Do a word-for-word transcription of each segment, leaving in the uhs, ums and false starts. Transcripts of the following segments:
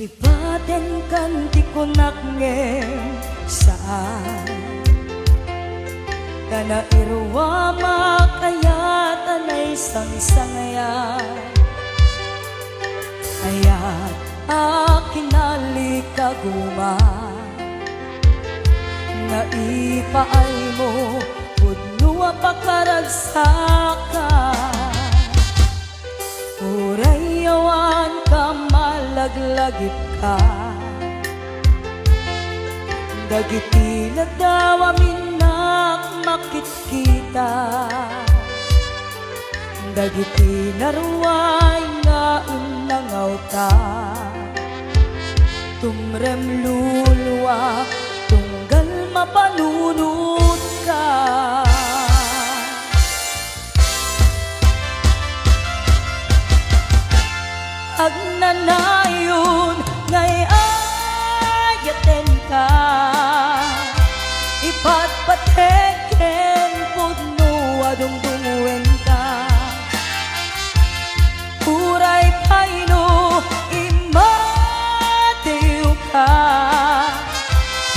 Ipatenkan ti kunak ngem saan. Ta nairuamak aya ta naisangsangayan. Aya a kinalikaguma. Naipaaymo pudno a pakaragsakan. Uray awan ka malaglagipka. Dagiti ladaw a minnak makitkita. Dagiti naruay nga innangawta. Tumrem luluak tunggal mapanunotka. Agnanayon nga ay-ayatenka, ipatpateg ken pudno a dungdungngoenka. Uray pay no immatiwka,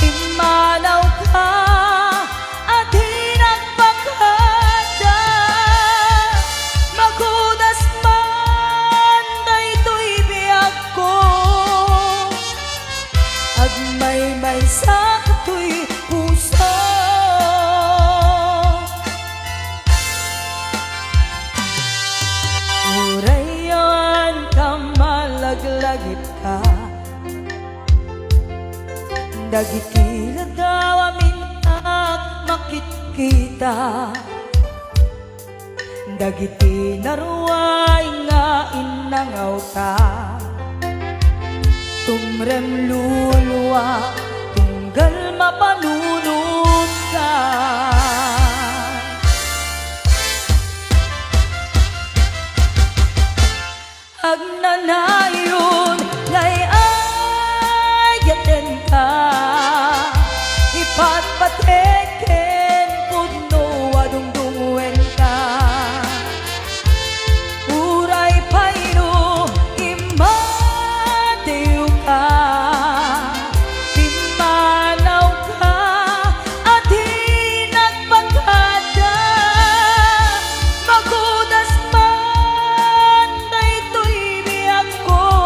immanawka a di nagpakada. Magudas man daytoy biagko, agmaymaysa toy puso. Uray awan ka malaglagipka. Dagiti ladaw a minnak makitkita. Dagiti naruay nga innangawta. Tumrem luluak tunggal mapanunotka. Agnanayon nga ay-ayatenka, ipatpateg ken pudno a dungdungngoenka. Uray pay no immatiwka, immanawka a di nagpakada. Magudas man daytoy biagko,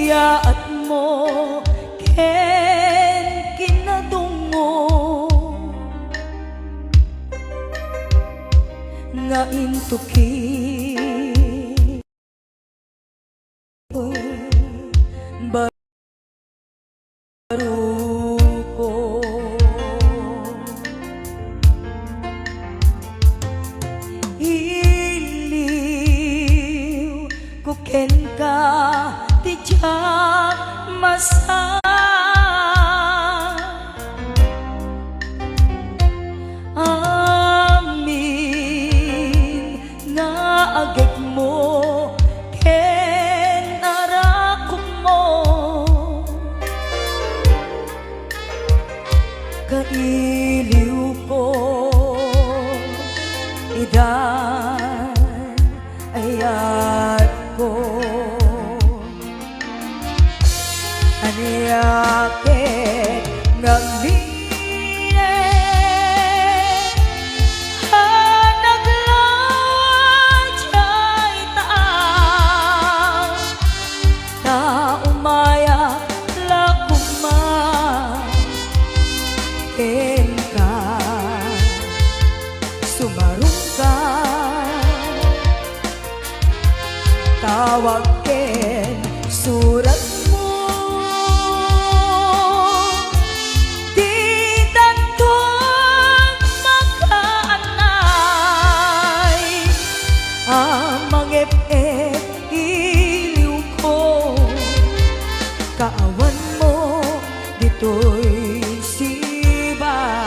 yaatmo ken kinadungmo nga intuki baruko. Iliw ko kenka ti diak masa. Amin nga agekmo ken arakupmo, kailiwko, idan ayatko. Ania ket ngamin a naglaw diay taaw, ta umayak la koma kenka, sumarungka. Tawag ken suratmo, didanton makaanay a mangep-ep iliwko, kaawanmo ditoy sibay.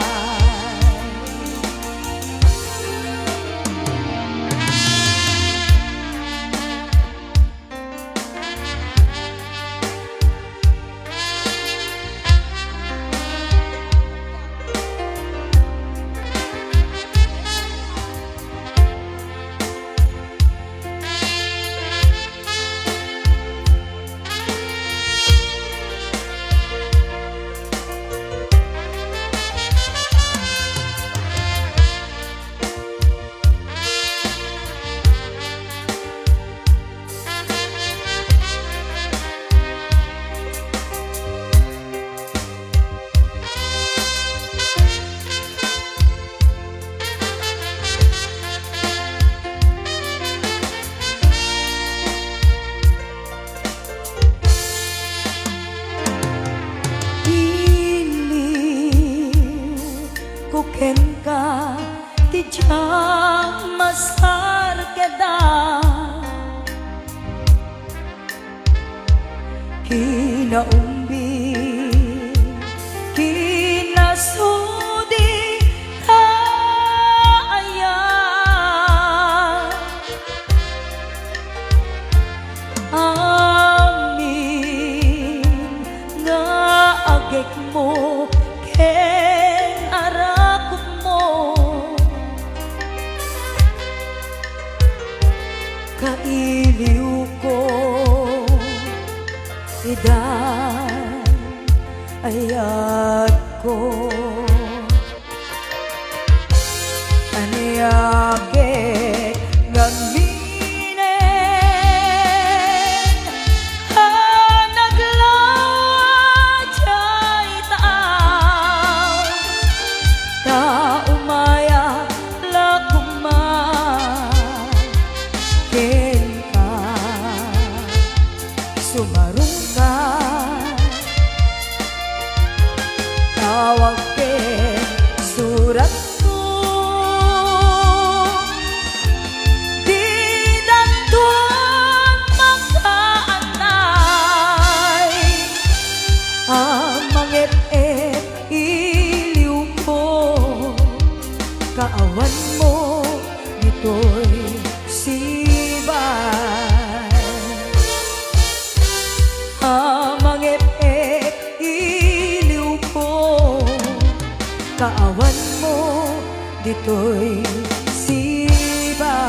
Iliw ko kenka ti diak masarkeda. Kinaumbi, kinasudi, ta aya amin nga agekmo ken arakupmo, kailiwko, idan ayatko. Ania ket ngaminen a naglaw diay taaw, ta umayak la koma kenka, sumarungka. Tawag ken suratmo, didanton makaanay a mangep-ep iliwko, kaawanmo ditoy sibay. A mangep-ep iliwko, kaawanmo ditoy sibay.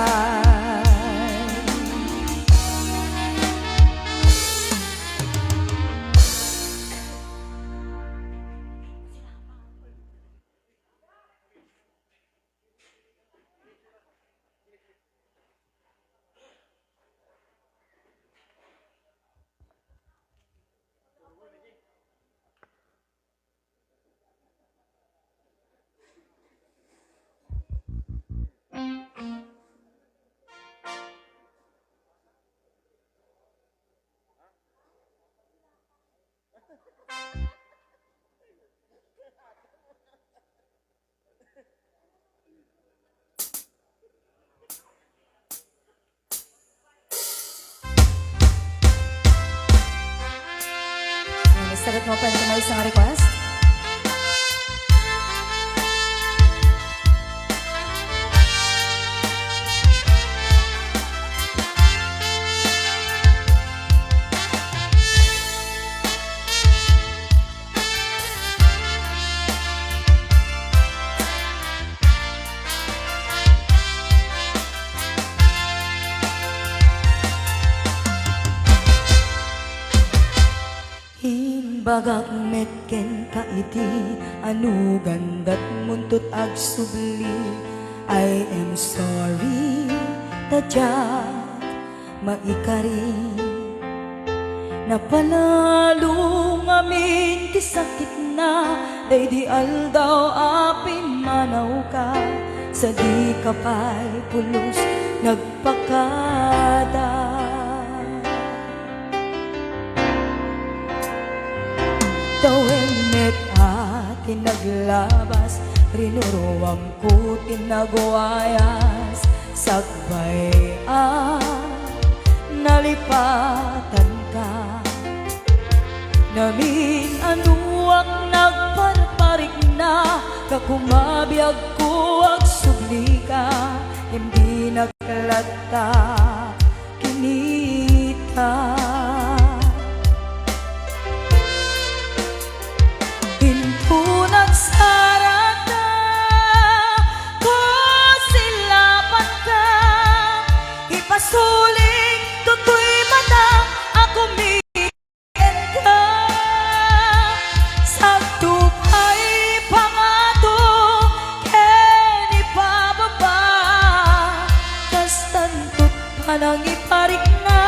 Mister Ritmo, pwede mo isang request? Imbagak met kenka iti anugan, dat muntot agsubli. I am sorry, ta diak maikari. Napalalo ngamin ti sakitna, daydi aldaw a pimmanawka, sadika pay pulos nagpakada. Tawen met a ti naglabas, rinuruamko ti nagwayas, sakbay a nalipatanka. Namin-anoak nagparparikna, gapu mabiagko agsublika, ken dinak latta kinita. Inton nagsarata, kusilapanka, ipasuling toy mata a kumikenka. Sagto pay pangato ken ipababa, kastanto panangiparikna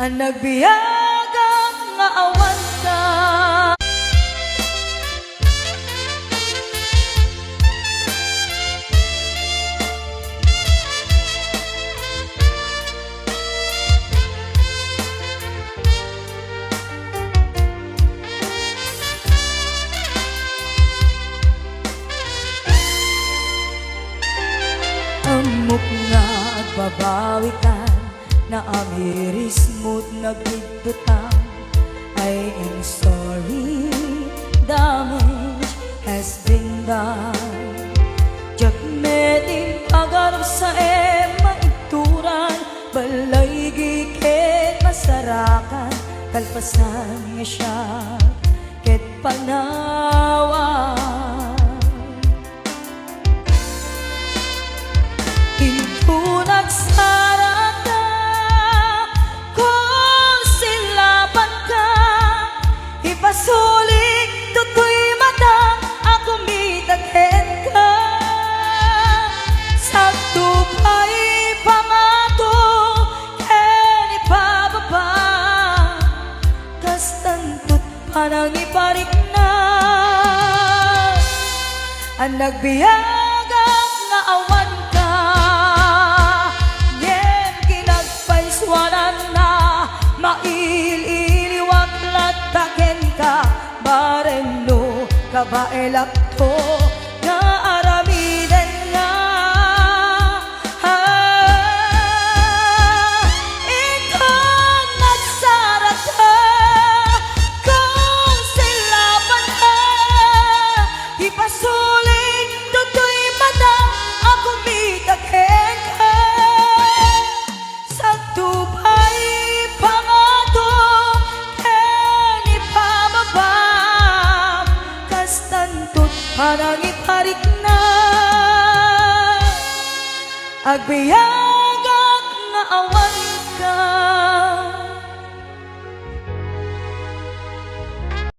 a nagbiagak nga awanka. Ammok nga agbabawikan, naamirismo't nagiddutan. I am sorry, damage has been done. Diak met impagarupsaem maibturan, balaygi ket masarakan, kalpasan nga siak ket panawan. Inton nagsarata, kusilapanka, ipasuling toy mata a kumita kenka. Sagto pay pangato ken ipababa, kastanto panangiparikna a nagbiagak nga awanka. Ngem kinagpaysuananna, mail-iliwak latta kenka, bareng no kabaelakto nga aramidenna. Ah, inton nagsarata, kusilapanka, ipasuling toy mata a kumita kenka. Sagto pay pangato ken ipababa, kastanto panangiparikna. Agbiag